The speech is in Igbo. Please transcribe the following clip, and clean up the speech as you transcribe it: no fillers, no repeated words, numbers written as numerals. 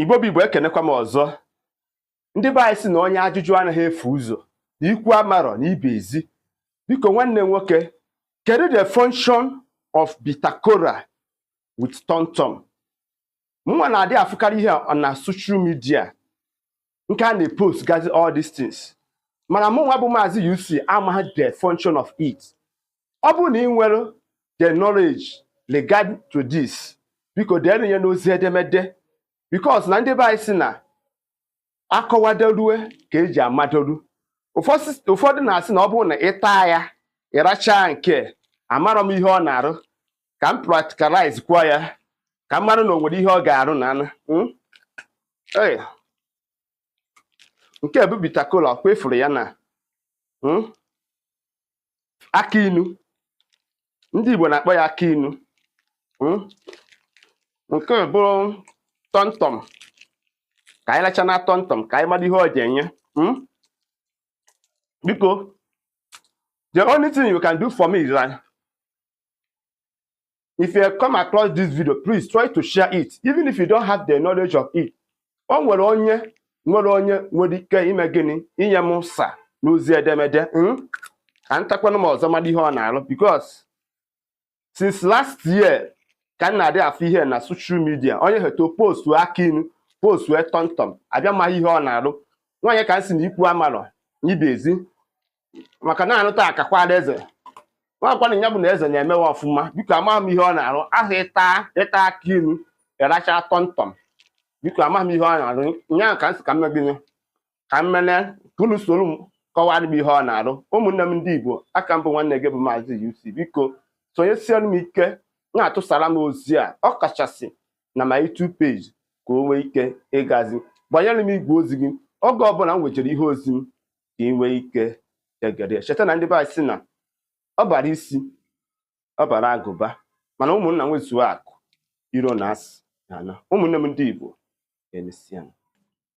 Igbo bụ Igbo, ekenekwa m ọzọ. Ndị be anyị sị na onye ajụjụ anaghị efu ụzọ, na ikwu amarọ na ibe ezi. Biko, nwanne m nwoke, kedu the function of bitter kola with tomtom? Mụnwa na-adị afụkarị ihe a na social media nke a na-epost gazi all these things, mana mụnwa bụ Maazị UC amaghị the function of it. Ọ bụrụ na ị nwere the knowledge regarding to this, biko dee ya n'ozi edemede, because na ndị be anyị sị na akọwaderue ka eji amadoru. Ụfọdụ na-asị na ọ bụrụ na ị taa ya, ịrachaa nke amarọ m ihe ọ na-arụ. Ka m practicalize kwuo ya ka m mara na o nwere ihe ọ ga-arụ na anụ. Ee, nke bụ bitter kola kwefuru ya na aka inu. Ndị Igbo na-akpọ ya aka inu. Nke bụrụ tomtom, ka anyị lacha na tomtom ka anyị mara ihe ọ ga-enye. Biko, the only thing you can do for me is that if you come across this video, please try to share it, even if you don't have the knowledge of it. O nwere onye nwere ike ime gịnị, inye m nsa n'ozi edemede. Ka m takwanụ m ọzọ mara ihe ọ na-arụ, because since last year ka m na-adị afụ ihe na social media, onye heto post aka inu, post tomtom, abịa ma ihe ọ na-arụ. Nwaanyị ka m si na ikwu amarọ ibe ezi, maka na anụta akakwara eze nwakwana ya bụ na eze na-emewe ọfụma. Biko, amaghị m ihe ọ na-arụ ahụ. Ịta aka inu, ịracha tomtom, biko, amaghị m ihe ọ na-arụ. Nya ka m si ka m mee gịnị, ka m mene ka unu soro m kọwara m ihe ọ na-arụ. Ụmụnne m ndị Igbo, aka mbụ nwanne gị bụ Maazị UC. Biko sonyesiere m ike na-atụsara m ozi a, ọ kachasị na my YouTube page, ka o nwee ike ịgazi. Gbanyere m igwe ozi gị oge ọbụla m wejere ihe ozi m, ka ị nwee ike egere ya. Cheta na ndị be anyị sị na ọ bara isi, ọ bara agụba, mana ụmụnna nwezuo akụ iro na asị na ana. Ụmụnne m ndị Igbo, emesịa.